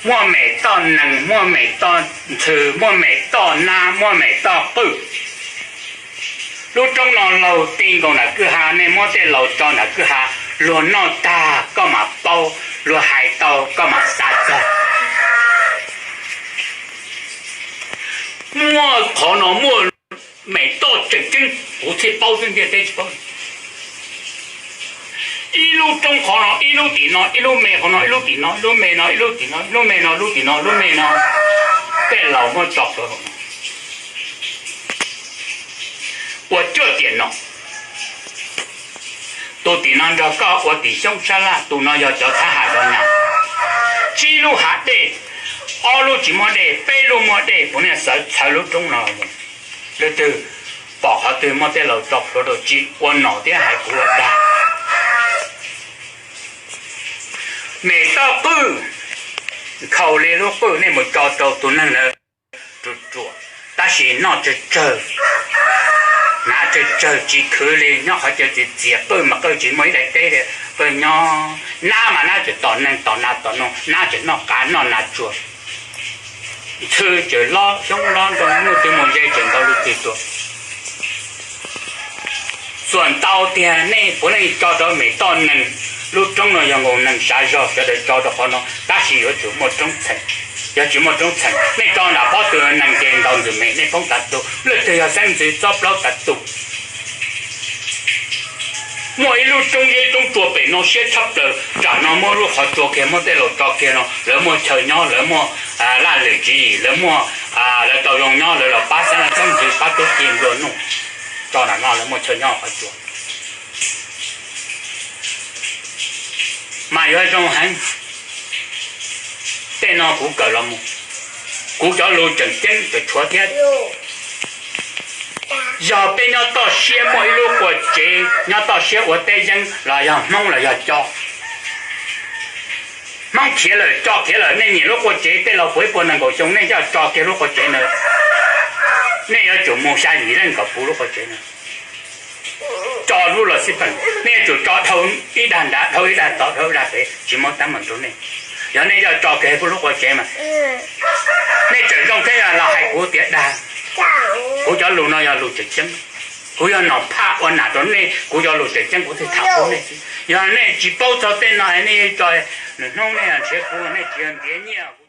Muaj mem toj nees, muaj mem toj ntxhw, muaj mem toj nab, muaj mem toj qwj. Lub roob no laug ti nkaus nram kwj ha, nej muab tej laus tso nram kwj ha, luag noj tag koj mam paub, luag hais tau koj mam xav txog. Muaj qhov no muaj mem toj tseem ceeb, kuv thiaj paub xwb, ntiaj teb tsis paub. Ib lub roob qhov no, ib lub tim no, ib lub me qhov no, ib lub tim no, ib lub me no, ib lub tim no, ib lub me no, lub tim no, lub me no, tej laus muab tso plhuav hauv no. Ua cuaj tiam no, tus tim no nrog koj ua tim xyoob sab laj, tus no yog cov thab ham zov nyas. Tsib lub hav dej, ob lub tsis muaj dej, peb lub muaj dej, puav leej xav txhawv lub roob no mus. Leej twg pom qhov twg muaj tej laus tso plhuav rau, tsis ua nom thiab hais kuv ua dag. Mem toj qwj, nkhaus li lub qwj, nej mus tso rau tus neeg ntawd ruam ruam, tab sis noj tsawg tsawg, hnav tsawg tsawg, tsis khwv li, nyob qhov chaw txias txias, qwj mas qwj tsis muaj ib daim teb li, qwj nyob, nab mas nab tseem tom neeg tom nas tom noog, nab tseem noj qav noj nas tsuag, ntxhw tseem lob xyoob lob ntoo, hnub twg mus ze tseem ntaus lub tw tuag. Xuam ntau tiag, nej puav leej tso rau mem toj nees. Lub roob no yog nkaus nees sav zog, sawv daws tso rau qhov no, tab sis yuav tsum muaj roob txheem. Yog tsis muaj roob txheem, nej tso nram pob tw nees ces ntaus ntxwm mem, nej poob tav tu. Leej twg yog xeeb ntxwv txob plaub tav tu. Muaj ib lub roob zeb roob tsua pem no siab tshaj plaws, tsam no muab lub qhov tsua kiag, muab tej laus tso kiag no, lawv muaj chaw nyob, lawv muaj laj lwm tswv yim, lawv muaj, lawv tau zoo nyob, lawv los pab xeeb leej xeeb ntxwv, pab tub ki nplua nuj, tso nram no lawv muaj chaw nyob qhov tsua. Mas yuav zoo heev. Tej no kuv kawm los mus, kuv cov lus tseem ceeb tseem tshuav thiab. Yog peb nyob toj siab muaj ib lub qua tsev, nyob toj siab ua teb yeeb los yog Hmoob los yog Co, Hmoob khiav lawm, Co khiav lawm, nej nyiam lub qua tsev, tej laus puag ib puas nees nkaum xyoo, nej coj tso kiag lub qua tsev na. Nej yuav tsum mus xya yim leej kom puv lub qua tsev na. Tso lub los xij peem, nej yuav tsum tso dhau ib dag nrad, dhau ib dag tod, dhau ib dag pem, tsis muaj teeb meem rau nej. Yog nej coj tso kiag puv lub qua tsev mas, nej tseem zoo thiab los hais kuv tias dag. Kuv cov lus no yog lus tseem ceeb. Kuv yog nom phaj ua nam rau nej, kuv cov lus tseem ceeb kuv thiaj tham pub nej xwb. Yog nej tsis paub txog tej no, nej tso, nws hnub nej nrhiav kuv, nej tsis yog ntiav nyiaj.